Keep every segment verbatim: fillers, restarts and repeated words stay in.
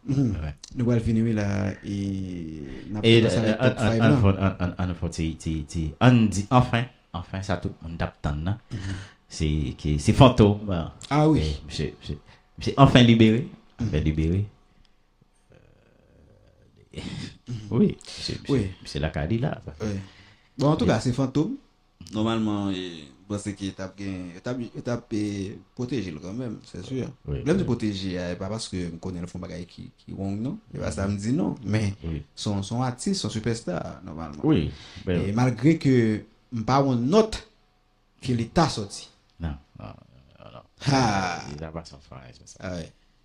Nou pral fini, wi, la, e n ap fè sa avèk top five lan. Ann fè ti, ti, ti, ann di, anfen, anfen, sa tout moun t ap tann nan. Se ki, se Fantom. Ah wi. Misye, misye, misye anfen libere. Anfen libere. Wi, misye, misye lakay li la. Bon, antouka, se Fantom. Nòmalman, m panse ke t ap gen, yo t ap, yo t ap pwoteje l kanmenm, se si. Lè m di pwoteje a, e pa paske m konnen l fè yon bagay ki, ki wrong, non. E pa sa m di, non. Men, se yon, se yon atis, se yon sipèsta, nòmalman. E malgre ke m pa wè yon nòt ke Leta sòti. Non, non, non, non. Ha! Leta pa sòt fè anyen sou sa.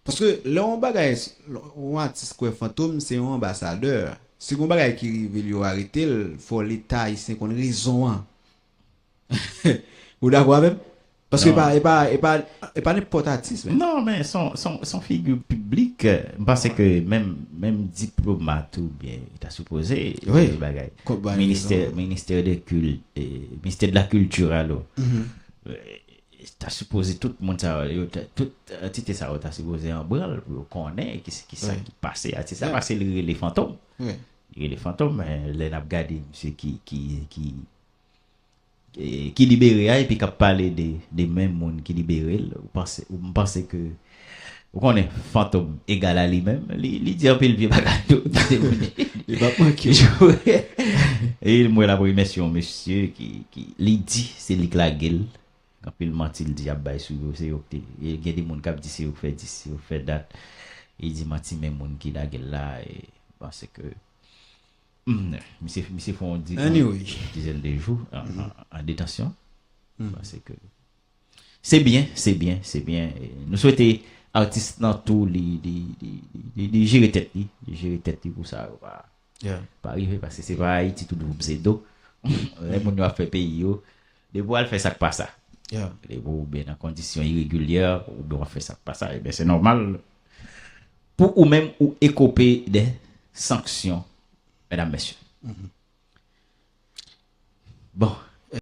Paske lè yon bagay, yon atis kwè Fantom se yon anbasadè. Si yon bagay ki rive l, yo arete l, fò Leta ayisyen konn rezon an. Ou dakò avè m? Paske e pa, e pa, e pa, e pa nenpòt atis, men. Non, men se yon, se yon, se yon figi piblik. M panse ke menm, menm diplomat oubyen ta sipoze di bagay. Ministè, ministè de kil, ministè de la kilti, alò. Ta sipoze tout moun sa yo, tout antite sa yo ta sipoze an branl pou yo konnen ki, ki sa ki pase. Atis la pase, li rele Fantom. Li rele Fantom, men lè n ap gade misye ki, ki, ki, ki libere a, epi k ap pale de, de menm moun ki libere l, ou panse, ou, m panse ke, ou konnen, Fantom egal a li menm, li, li di anpil vye bagay tou. Li pa manke. E mwen, l ap remèsye yon mesye ki, ki, li di se li k lage l. Anpil manti l di ap bay sou yo, se yo ki te. E gen de moun k ap di se yo k fè dis, se yo k fè dat. E di manti, men moun ki lage l la, e panse ke, misye, misye fè yon di, anyway, dizèn de jou an, an, an detansyon. Panse ke se byen, se byen, se byen. E nou swete atis lan tou li, li, li, li, li jere tèt li, li jere tèt li pou sa yo pa, pa rive, paske se pa Ayiti tout voup se do. Lè moun yo ap fè peyi yo, depi w al fè sa k pa sa. Depi w byen nan kondisyon iregilyè, oubyen w ap fè sa k pa sa, ebyen se nòmal pou ou menm ou ekope de sanksyon, medam, mesye. Bon,